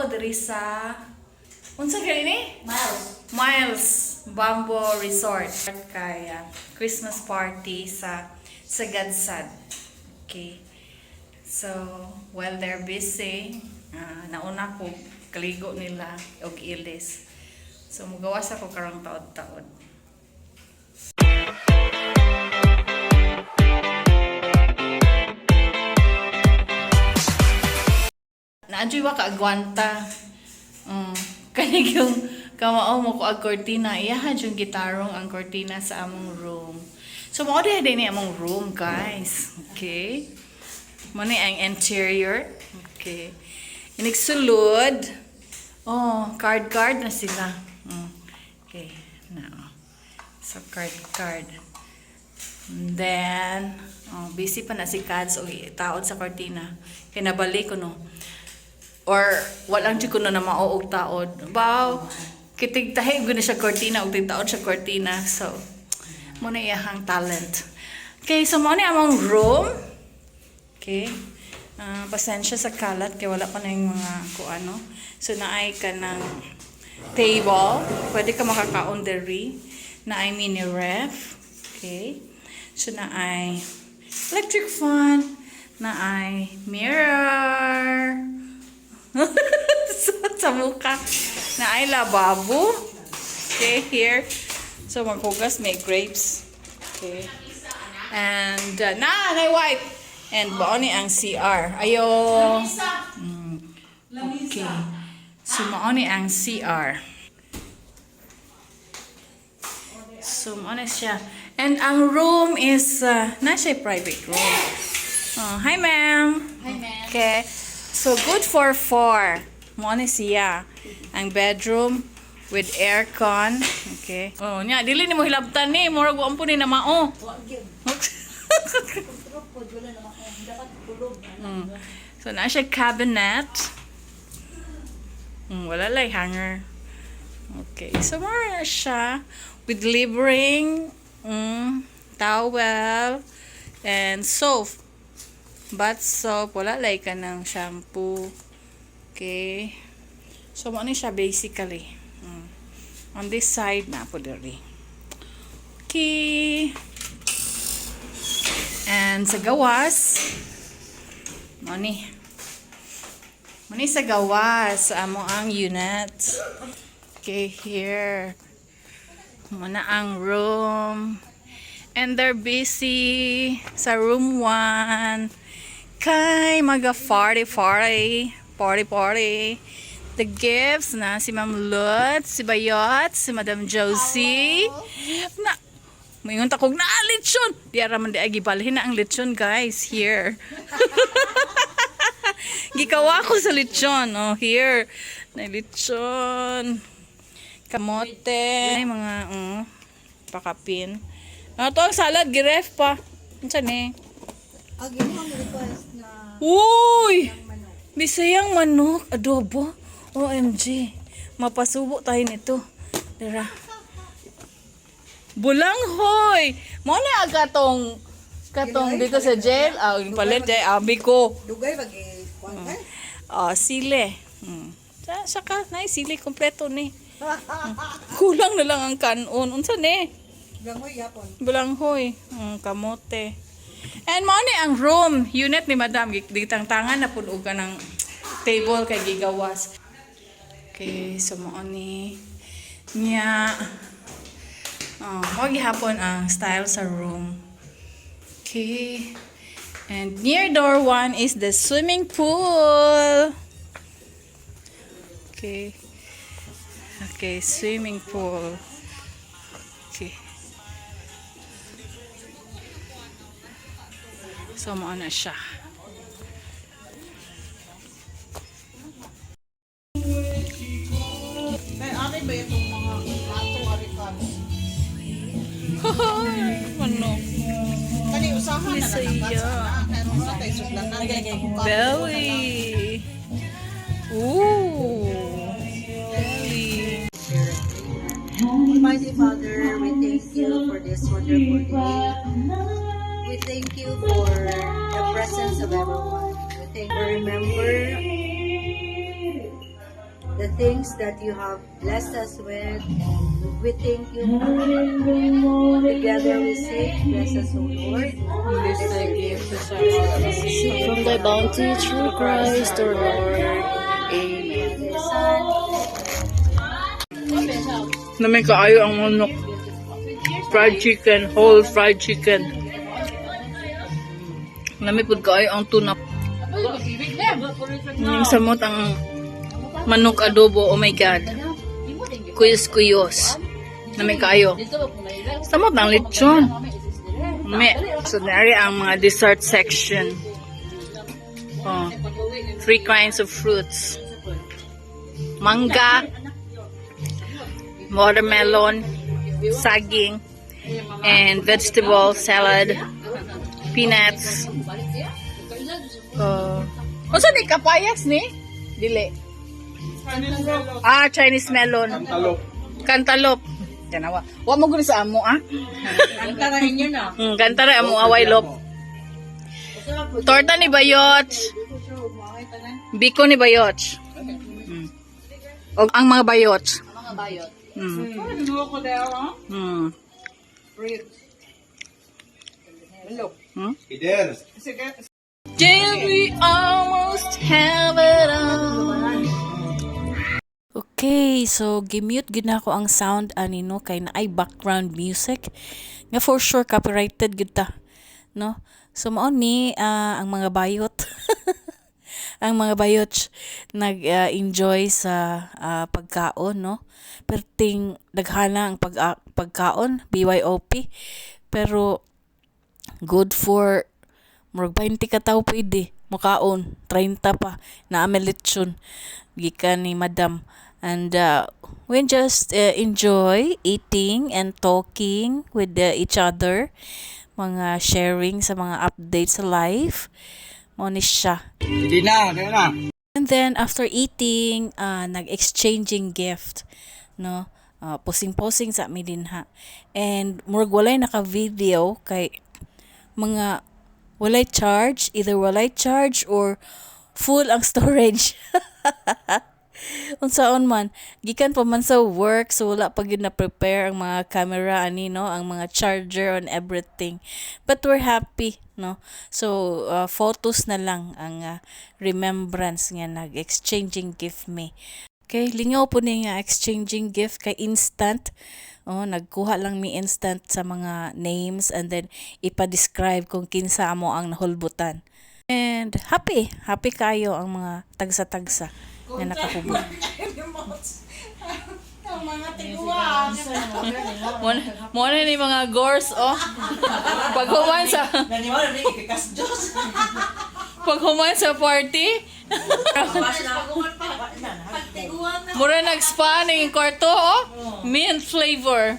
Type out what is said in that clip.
ko diri sa unsa gani ni? Miles. Miles Bamboo Resort kay Christmas party sa Sagadsad. Okay. So, while they're busy, nauna ko kaligo nila og ilis. So, mugawas ako karong taod-taod. Naadyoy wa ka agwanta. Kanig yung kamao mo ko ag kortina, iyaha yung gitarong ang kortina sa among room. So mao diha din ni among room, guys. Okay. Mo ni ang interior. Okay. Inigsulod. Oh, card card na sila. Okay. Now. So card card. And then, oh, busy pa na si Kads og taod sa kortina. Kay nabalik ko no or walang jud kuno na mao og taod. Baw, kitig tahi gud na siya kortina og tigtaod siya kortina. So, mo na iyahang talent. Okay, so mo ni among room. Okay. Ah, pasensya sa kalat kay wala pa na yung mga kuano. So naay ka ng table. Pwede ka makakaon diri. Naay mini ref. Okay. So naay electric fan. Naay mirror. Sa mukha. Naay lababo. Okay, here. So maghugas may grapes. Okay. And na white. And mao ni ang CR. Ayo. Okay. So mao ni ang CR. So mao na siya. And ang room is na siya private room. Oh, hi, ma'am. Hi, ma'am. Okay. So good for four. Mao ni siya. Ang bedroom with aircon. Okay. Oh, nya dili nimo hilabtan ni, murag wa po ni na mao. Wa gyud. Kontrol pod wala na ako. Dapat tulog. So na siya cabinet. Wala lay hanger. Okay. So more na siya with libring, towel, and soap. Bath soap. Wala lay ka ng shampoo. Okay. So mo ni siya basically. On this side na po diri. Okay. And sa gawas, mo ni. Mo ni sa gawas, amo ang unit. Okay, here. Mo na ang room. And they're busy sa room 1. Kay maga party party, party party. The gifts na si Ma'am Lutz, si Bayot, si Madam Josie. Na Maingon ta kog na lechon. Di ara man di ay gibalhin na ang lechon, guys, here. Gikawa ko sa lechon. Oh, here. Na lechon. Kamote. Ay, mga pakapin. Ano to ang salad giref pa. Unsa ni? Ang ginoo request na Uy! manok. Bisayang manok, adobo. OMG. Mapasubo tayo nito. Dara. Bulanghoy. Mo na aga tong katong dito sa jail. Ah, yung palit eh, abi ko. Dugay bagi kuan eh. Ah, sile. Sa saka na sile kompleto ni. Kulang na lang ang kanon. Unsa ni? Gangoy yapon. Bulanghoy. Kamote. And mao ni ang room unit ni Madam. Gitangtangan na pud og ng table kay gigawas. Okay, so mao ni nya. Oh, mao gihapon ang style sa room. Okay. And near door 1 is the swimming pool. Okay. Okay, swimming pool. Okay. So, mao na siya. Kay ari ba itong mga plato ari kan? Manok. Kani usahan na Bisaya. lang ang kay ron sa tay suglan na. Belly. Ooh. Belly. Almighty Father, we thank you for this wonderful day. We thank you for the presence of everyone. We thank you. Remember the things that you have blessed us with. And we thank you. Together we say, "Bless us, O Lord." This thy gift from thy bounty through Christ our Lord. Amen. The Son, Lami kaayo ang manok. Fried chicken, whole fried chicken. Lami pud kaayo ang tuna. Samot ang manok adobo. Oh my God. Kuyos kuyos. Lami kaayo. Samot ang lechon. Me. So nari ang mga dessert section. Oh. Three kinds of fruits. Mangga, watermelon, saging, and vegetable salad, peanuts. Unsa ni kapayas ni? Dili. Ah, Chinese melon. Cantaloupe. Cantaloupe. Tanawa. Wa mo gud sa amo ah. Kanta ninyo na. Kanta ra amo away lop. Torta ni Bayot. Biko ni Bayot. Og ang mga bayot. Mga bayot. Ano ko daw, ha? Fruit. Look. Ider. Sige. Did we almost have it all? Okay, so gimute gid nako ang sound ani, no, kay naay background music nga for sure copyrighted gid ta, no? So mao ni ang mga bayot. Ang mga bayot nag-enjoy sa pagkaon, no? Perting daghana ang pagkaon, BYOP. Pero good for murag 20 ka tawo pwede mukaon, 30 pa naa may lechon gikan ni madam, and we just enjoy eating and talking with each other, mga sharing sa mga updates sa life. Mao ni siya. Hindi na, hindi na. And then after eating, nag-exchanging gift, no? Posing-posing sa mi dinha. And murag walay naka-video kay mga walay charge, either walay charge or full ang storage. Unsaon man, gikan pa man sa work, so wala pa gyud na prepare ang mga camera ani, no, ang mga charger and everything. But we're happy, no? So photos na lang ang remembrance nga nag-exchanging gift me. Okay, lingaw po ni nga exchanging gift kay instant. Oh, nagkuha lang mi instant sa mga names and then ipa-describe kung kinsa mo ang nahulbutan. And happy, happy kayo ang mga tagsa-tagsa nga nakahubot. Ang mga tiguan. Mo na ni mga gores oh. Paghuman sa Naniwala rin ikikas Diyos. Paghuman sa party, Pagtiguan na. Mura nag-spa ning kwarto oh. Mint flavor.